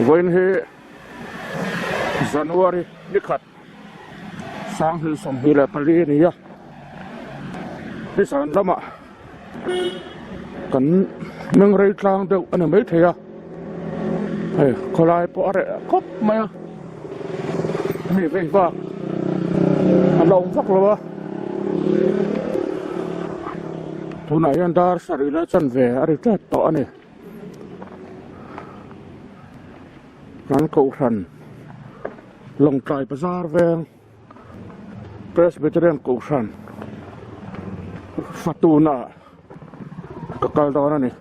Vawiin hi January ni khat 2024 a ni a, nizan lamah kan meng rei tlang deuh a ni maithei a, hei khawlai pawh a reh khawp mai a, mi vei bak a la awm vak lo a, tunah hian dar sarih lai chanve a ri tep tawh a ni. Kan kohhran Lawngtlai Bazar veng Presbyterian kohhran fatuna ka kal dawn a ni.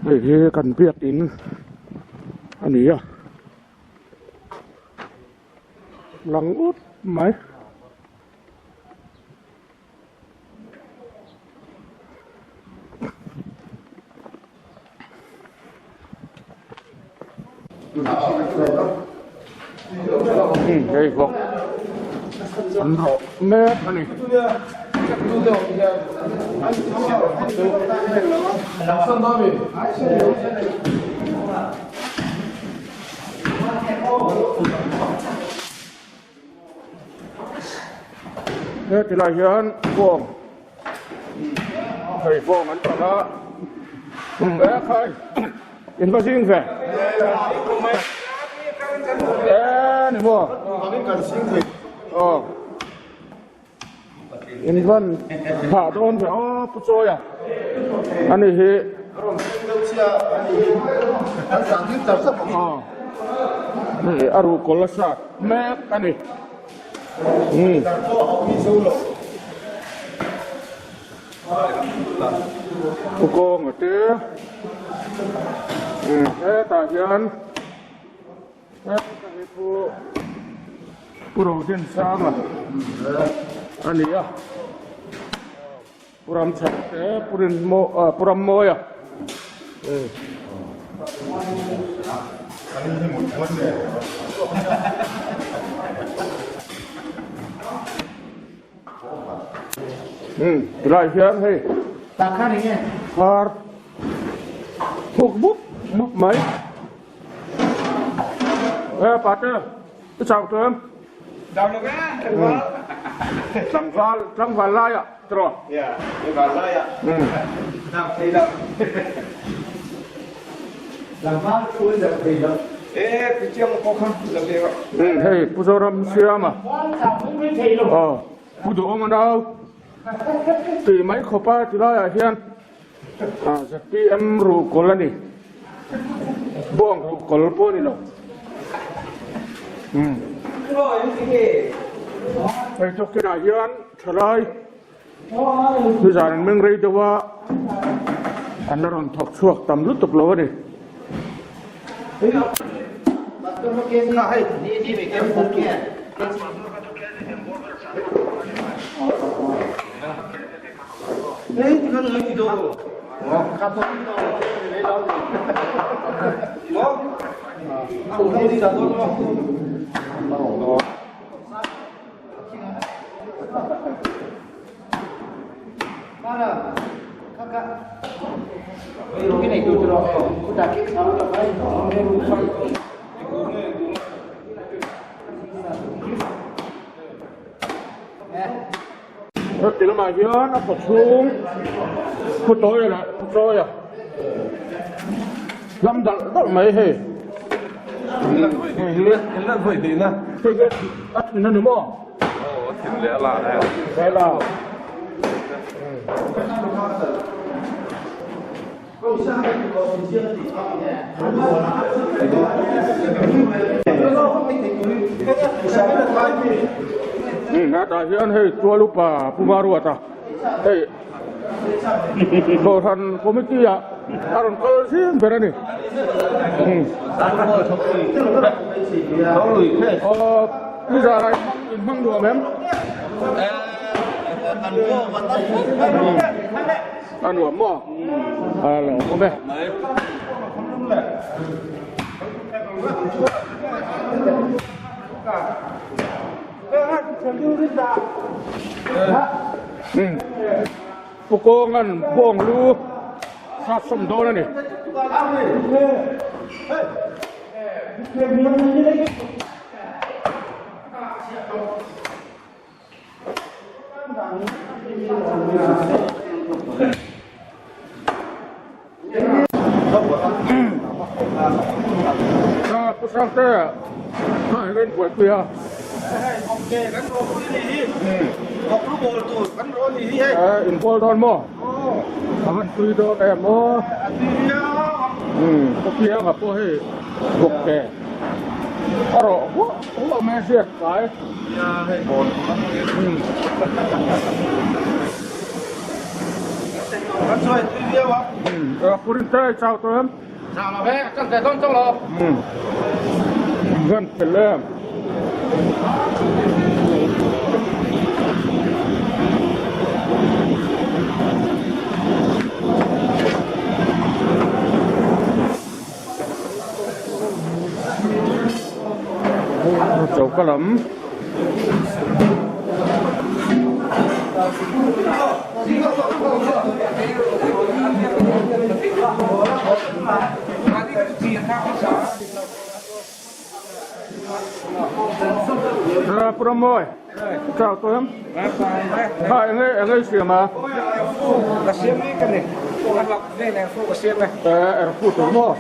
Hei hi kan biakin a ni a lang ut mai. Hei bawk an rawh mek a ni. He tilai hian bawng hei bawng an pal a e khai in va zing ve e ni maw aw in van thah dawn ve aw pu chawi a ani hi aw hei a ruhkawl a sat mek a ni umm pu kawnga te umm hetah hian Heta hi chu Pu Rodinsanga a ni a, Pu Ramchhana te Pu Rinmaw Pu Rammawia Umm tilai hian hei Phar thuk mup mup mai. Ê pa te i chau tawh em? Chau lo ve, tlangval. Tlangval, tlangval lai ah tiraw? Yeah, tlangval lai ah. Dam thei lo. Tlangval chu an dam thei lo. Ê, pi chiang pawh kha la ve rawh. Hei, Pu Zoram Siama. Aw, Pu Duhawma nau. Tih mai khawpa ti laiah hian ZPM ruhkawl a ni. Bawng ruhkawl pawh a ni lo. Hei tawktinah hian thalai nizan an meng rei deuh a, an la rawn thawk chhuak tam lutuk lo a ni. Heti lamah hian a khaw chhung khaw tawi leh khaw chawi a hlam dalh dalh mai hei hei hi hei hi a thin a ni maw aw a thin leh a la a la. Hetah hian hei tual upa Pu Maruata hei Kohhran committee ah a rawn kal zing ber a ni. Aw Pu Zara in hmang nuam em? A nuam maw? A lo awm e. Pu Kawnga'n bawng lu sat sawm dawn a ni. Pu Sangte hei kan buaipui a. Inbual dawn maw? A van tui dawn em aw? Pu Pianga pawh hei bawk e. A rawh huah huah mai a hriat kai. Gan fel em. Choka lam. Puramoy chau tawh em? Ha enge enge i siam a? Ka siam mek a ni. A hlak vel eng pawh ka siam e. Eh er fu tur maw?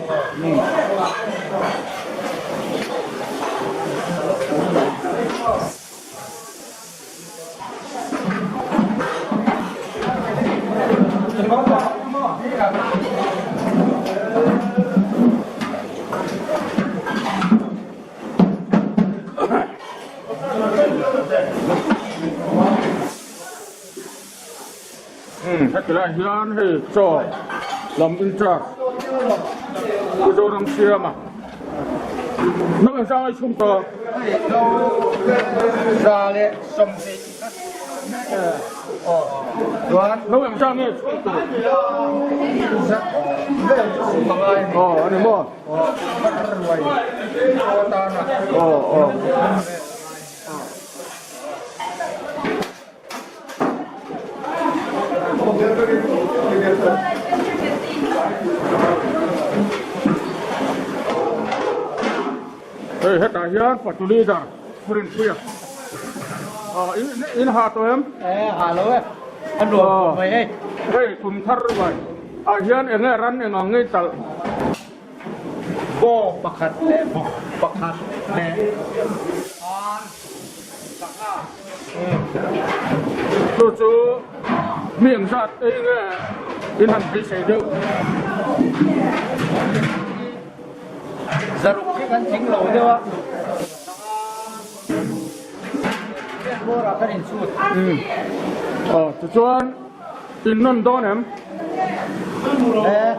Heti lai hian hei chaw lam in charge Mizoram siama nang engzang ai chhung tawh. Nang engzang nge chhung tawh. Aw ani maw. Aw aw. Hei hetah hian patu leader Rinpuia in in ha tawh em? Eh ha lo e a nuam khawp mai hei. Hei kum thar ruai ah hian enge ran eng ang ngei talh. Bawng pakhat leh bawk pakhat leh ar sangha. Chu chu mi ang zat ei nge in han beisei deuh. Zaruk hi kan tling lo deuh a. Sanga bawrah kan inchhut. Aw tichuan in nawn dawn em? Eh.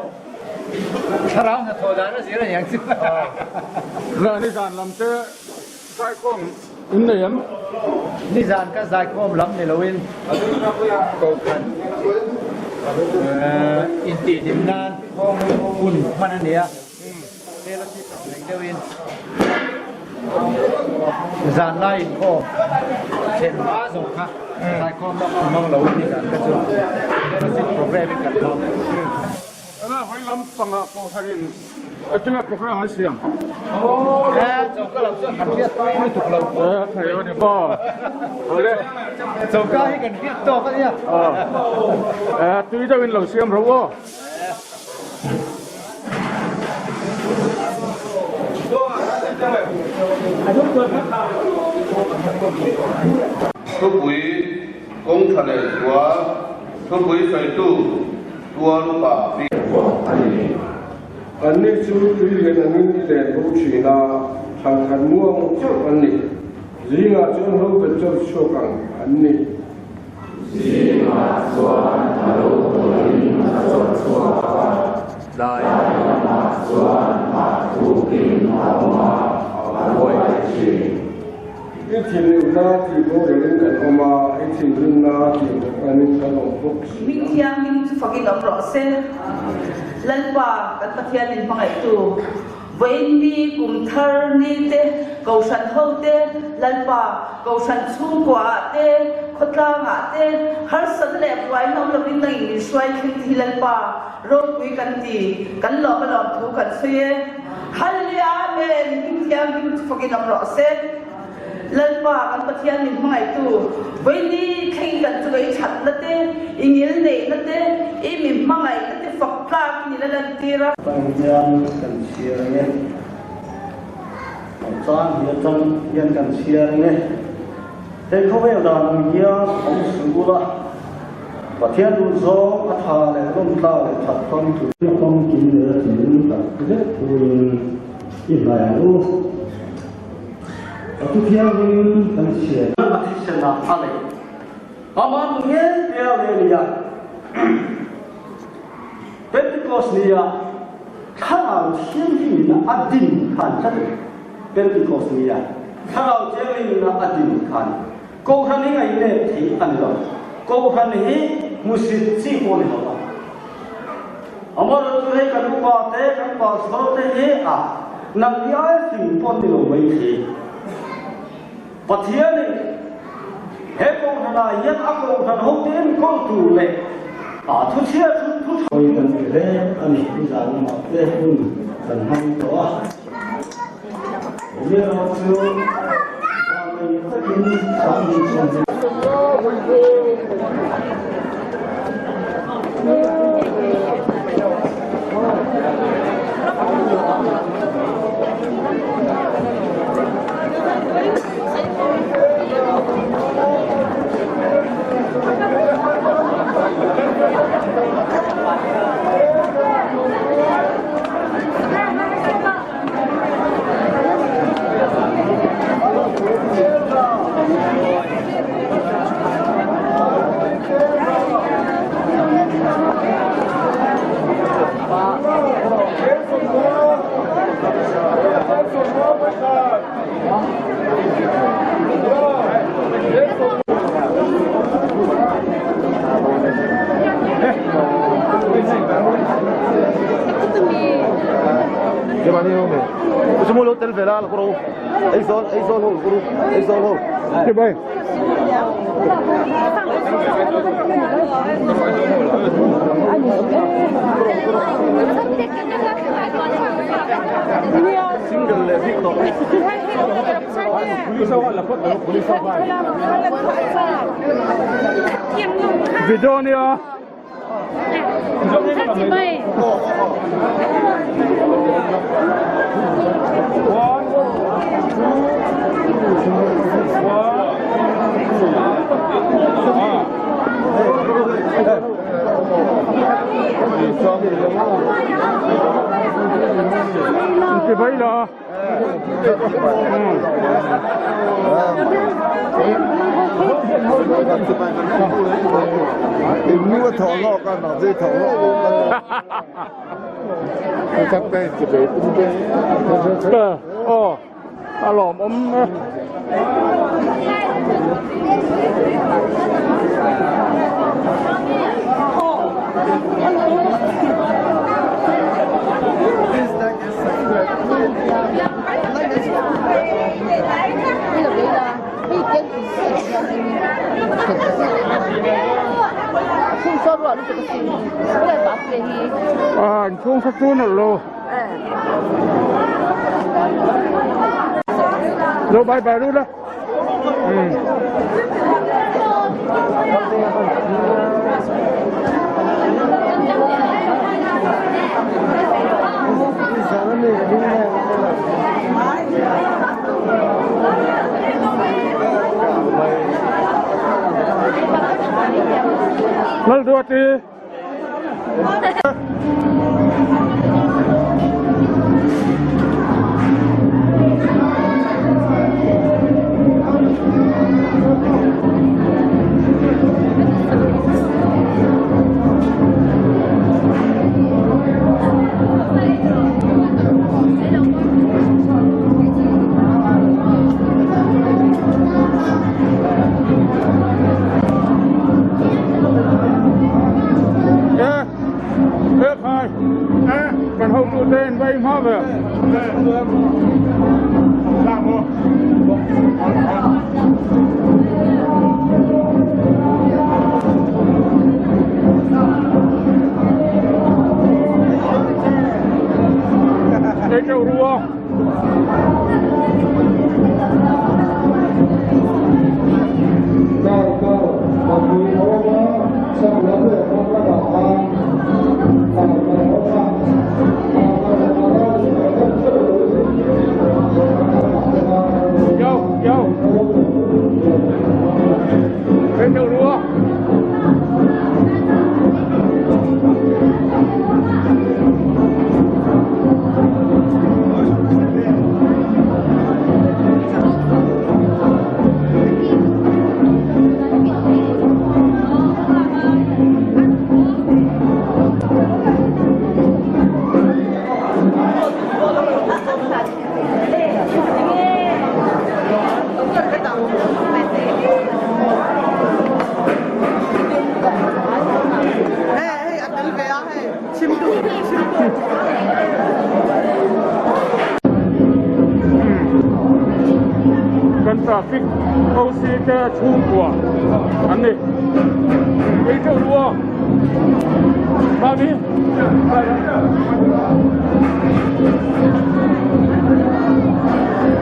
Thlarau hnathawh dan a zir a niang chu. Nge nizan lam te zaikhawm in nei em? Nizan ka zaikhawm lam ni loin Kohhran intihhlim nan hun hman a ni a. Fellowship ang reng deuhin zan lai inkhawm thlen hma zawng kha zaikhawm lam a hmang lo nizan kha chu fellowship program in kan hmang. Enge hawi lam pangah Kohhran engtinge program an siam? Choka lam chuan kan hriat tawk lutuk lo. Thei a ni maw? Awle. Choka hi kan hriat tawk a nia. Tui deuhin lo siam rawh aw. Thupui kawng tha leh zual thupui sawitu tual upa pi. A ni. Anni chu tui lian angin i len bo thin a, thlan khat muang chauh an ni. Zingah chuan ho bet chauh chhuak ang an ni. Zingah chuan a lo tawlhin a chawt chhuak a, tlai lamah chuan a thukin a awm a, a ruai thin. I thinrimna tih boralin kan awm a, i thinrimna tih bawkanin kan awm bawk si a. Hming thianghlim chu fakin awm rawh se. Lalpa, kan Pathian min hmangaihtu. Vawiin ni kum thar ni te, Kohhran ho te, Lalpa, Kohhran chhungkua ah te, khawtlang ah te, harsatna leh buaina awm lovin nangin min hruai thleng te hi Lalpa, ropui kan ti, kan lawm a lawm thu kan sawi e. Halleluia Amen, hming thianghlim chu fakin awm rawh se. Lalpa kan Pathian min hmangaihtu, vawiin thleng kan chunga i thatna te, i ngilneihna te, i mi hmangaihna te fak tlak i ni la lantir a. Tang hian kan chhiar ang e. Chang hi atang hian kan chhiar ang e. Hei khawvel dan ang hian awm suh ula, Pathian duh zawng a tha leh lawmtla leh that famkim. A famkim leh a thinlung tak zet thuin i hnai ang u. A thu thianghlim kan chhiar. A thisen ah a lei. Amah nu ngei te a lei a ni a. Pentecost ni ah Thlarau Thianghlim in a din khan tlat a ni. Pentecost ni ah Thlarau Thianghlim in a din khan Kohhran hi ngaihnek theih a ni lo. Kohhran hi hmusit chi pawh a ni lo a. Amaherawhchu hei kan upa te, kan pastor te hi a nang ni ai fing pawh an ni lo mai thei. Pathianin he kohhranah hian a kohhran hote enkawl tur leh a thuchhia chu thu tha. Hawi kan ti hle a ni, nizan lamah te hun kan hmang tawh a. Amaherawhchu vanlei takin Sangni chuan hei. Video nia. Chibai la. Aw, a lawmawm e. A inchhung sa chu nawlh lo. Lo bye bye lut la. Lal Duati. Kan hotute in va i hma ve. Ei teuh ru a. Kar kar pahnih a awm a, chhak lam leh hma lamah khan kar kar a awm a, kar kar a ral chu kan deuh theuh lo in. Yo, yo. Ei teuh ru a. Kan traffic OC te chhungkua an ni ei teuh lu a mahni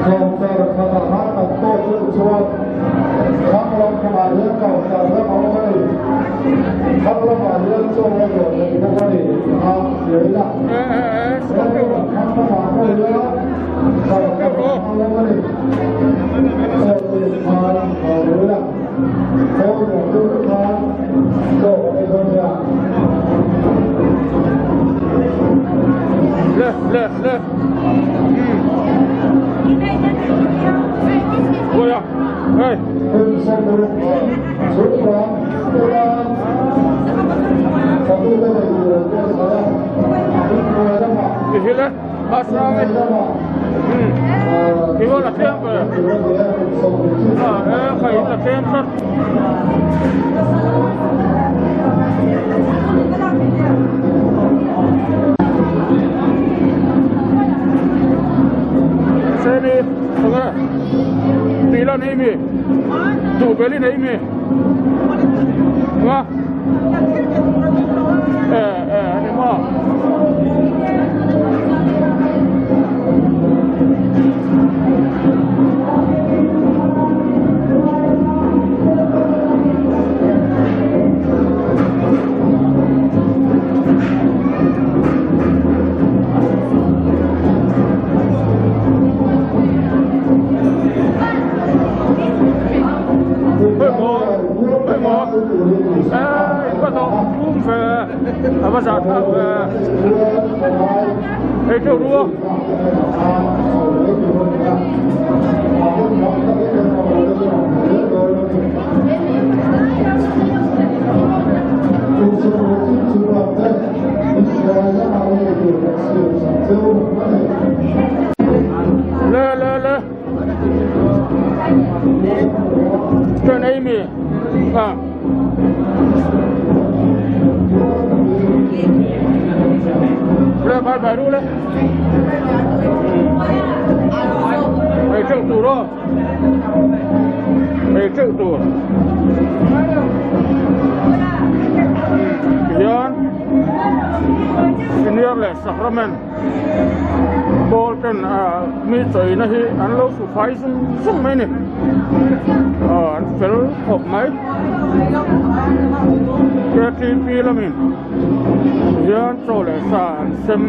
Counter khatah khan kan tawk deuh chuan thlang lam khamah hian counter lam a awm a ni. Thlang lamah hian chaw a zawh theih bawk a ni a hria ila. Thlang lamah pawh hian counter a awm a ni. Chaw chu khan a awm ila. Chaw zawh deuh khan chaw kan ei dawn nia. Le le le. Ui à. Hey. Thì hi le. Ba sang ấy. Thì gọi là thêm rồi. À, ê, phải là thêm thật. Seni, tengah. Tila nei mi. Duh beli nei mi. Nga. Eh, eh, ani maw. A va zah thlak ve ei teuh ru a. Le le le Train ei mi a. Le phai phai ru le. Ei teuh tur aw. Ei teuh tur. Tihian senior leh sacrament pawl ten mi chawina hi an lo su fai zung zung mai a ni. An fel khawp mai. Ktp lamin hian chaw leh sa an sem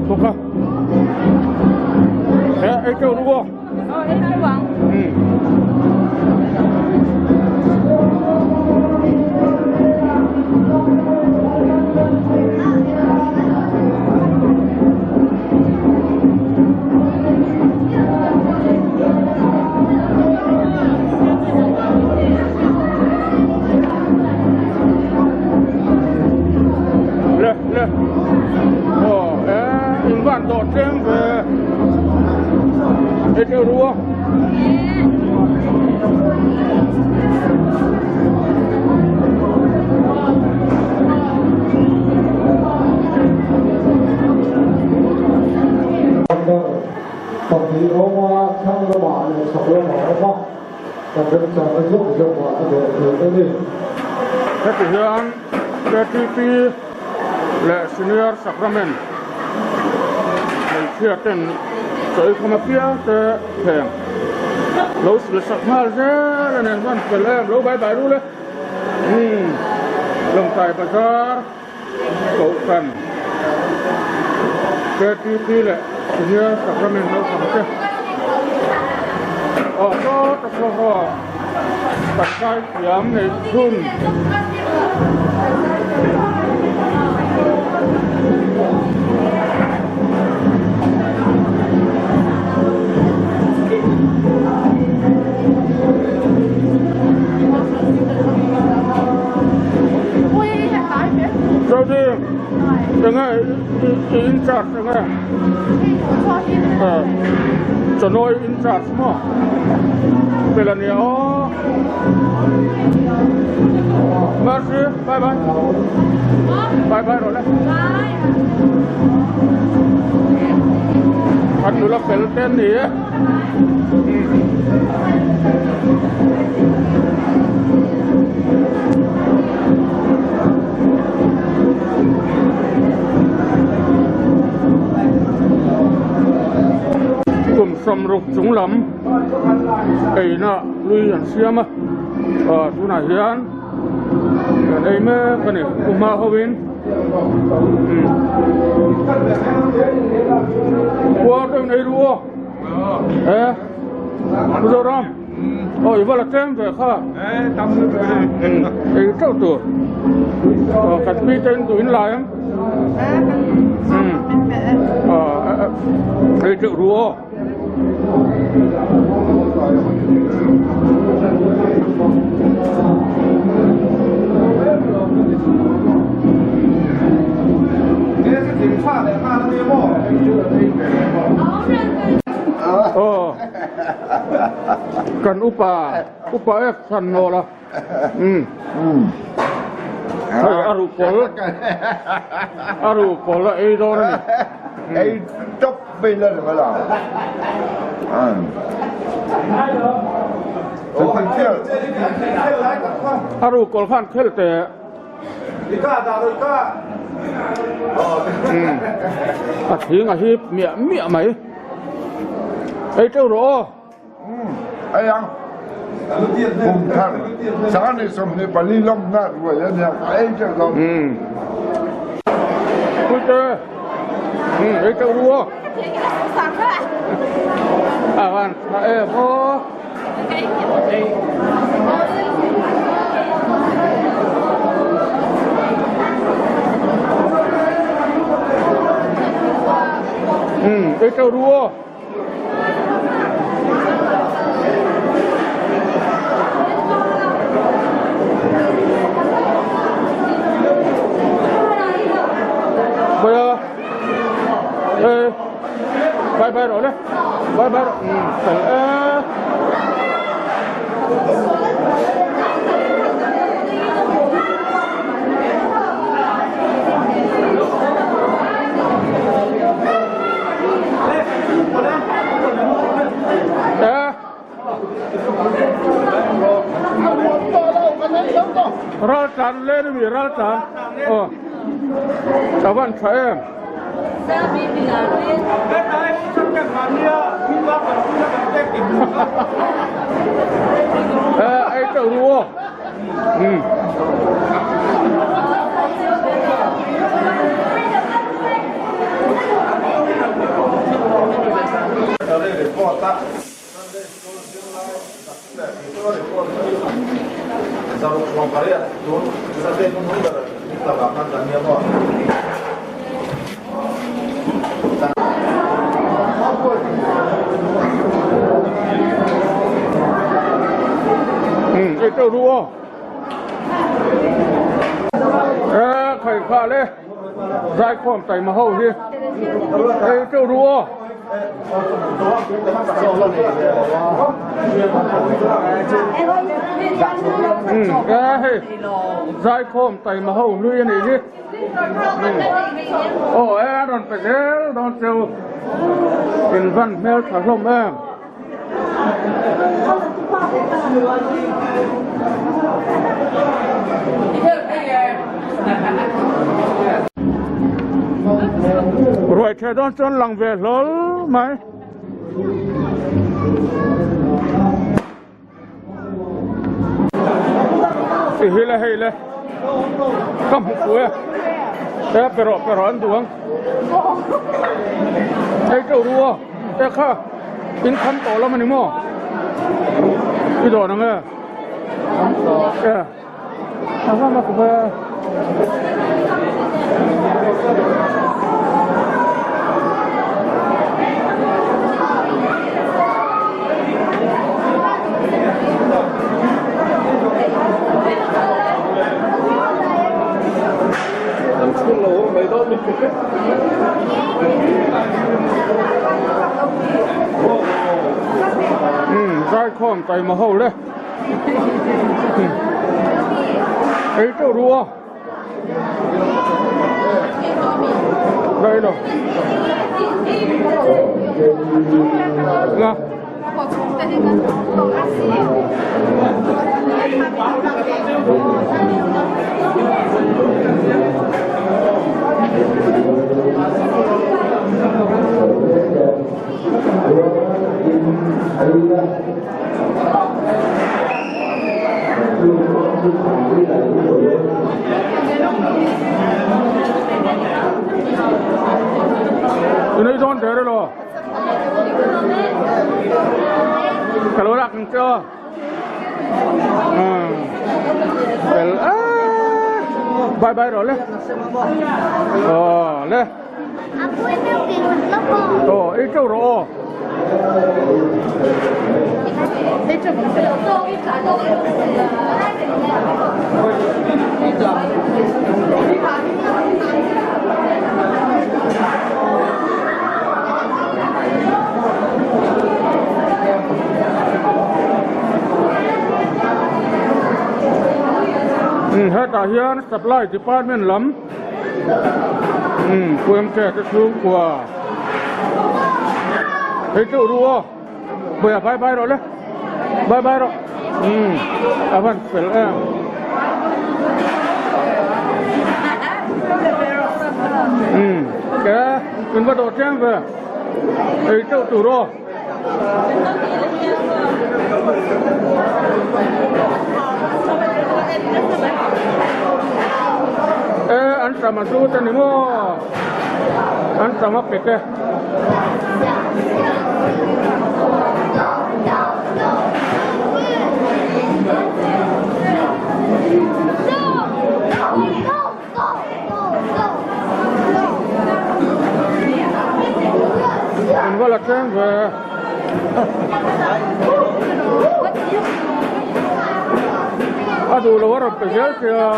bawk a. He ei teuh ru aw. Le le aw e in van dawh tlem ve ei teuh ru a. hnih a awm a, thlang lamah leh chhak lamah a awm a, kan remchangna zawk zawkah a dawh theih a ni. Heti hian KTP leh Senior Sacrament hmeichhia ten chawikhawm apiang te thleng lo sil sak nghal zel a nen chuan fel em lo bai bai rul e. Umm Lawngtlai Bazar Kohhran KTP leh Senior Sacrament naupang te aw sawta saw haw kan kai thiam neih chhun. Jody, enge i in charge enge? Chawnawi in charge maw? Fel a nia aw. Mercy, bye bye. Bye bye rawh le. An nula fel te an ni e. Kum sawmruk chung lam eina hlui an siam a ah tunah hian an ei mek a ni pu hma ho in khua deuh in ei ru aw. Eh, Mizoram. Oh, i vala tlem ve kha. Ei teuh tur. Oh, kan pi te in duh in lai ang. Oh, ei teuh ru aw. Aw kan upa upa ek chhan nawl a umm hei a ruhkawl a ruhkawl a ei dawn a ni ei tawp mai la ni mala a ruhkawl khan khel teh. A thing a hip miah miah mai. Ei teuh rawh aw. Ei ang. Kum thar sangani 24 lawmna ruai a nia ka ei teuh lo. Puite. Ei teuh ru aw. A van tha em aw. Ei teuh ru aw. Bye eh bye bye rawh le bye bye rawh fel e. Ral tlan le ni mi ral tlan aw ka van tha em. Ei teuh ru aw. Ei teuh ru aw. Khai kha le zaikhawm taima ho hi ei teuh ru aw. E hei zaikhawm taima ho hlui a nih hi aw e a rawn pe zel dawn cheu in van hmel tha hlawm em. Ruai theh dawn chuan lang ve hlawl mai. Ti hi le hei le ka hmu fu e e pe rawh pe rawh an duh ang hei teuh ru aw e kha in kham tawh lam a ni maw i dawn ang e e a va mak ve. Zaikhawm taima ho le ei teuh ru a đây rồi nè Ini dawn der elo. Ka lo lak ang che aw. Bel a. Bye bye rawh le. Aw le. Aw ei teuh rawh aw. Hetah hian supply department lam Puemte te chhungkua hei teuh ru aw Bawia bye bye rawh le bye bye rawh umm a van fel em umm ke in va dawh chiang ve ei teuh tur aw. E an sam a zut a ni maw an sam a pet e. An va la tleng ve. A duh lo a rawn pe zel che a.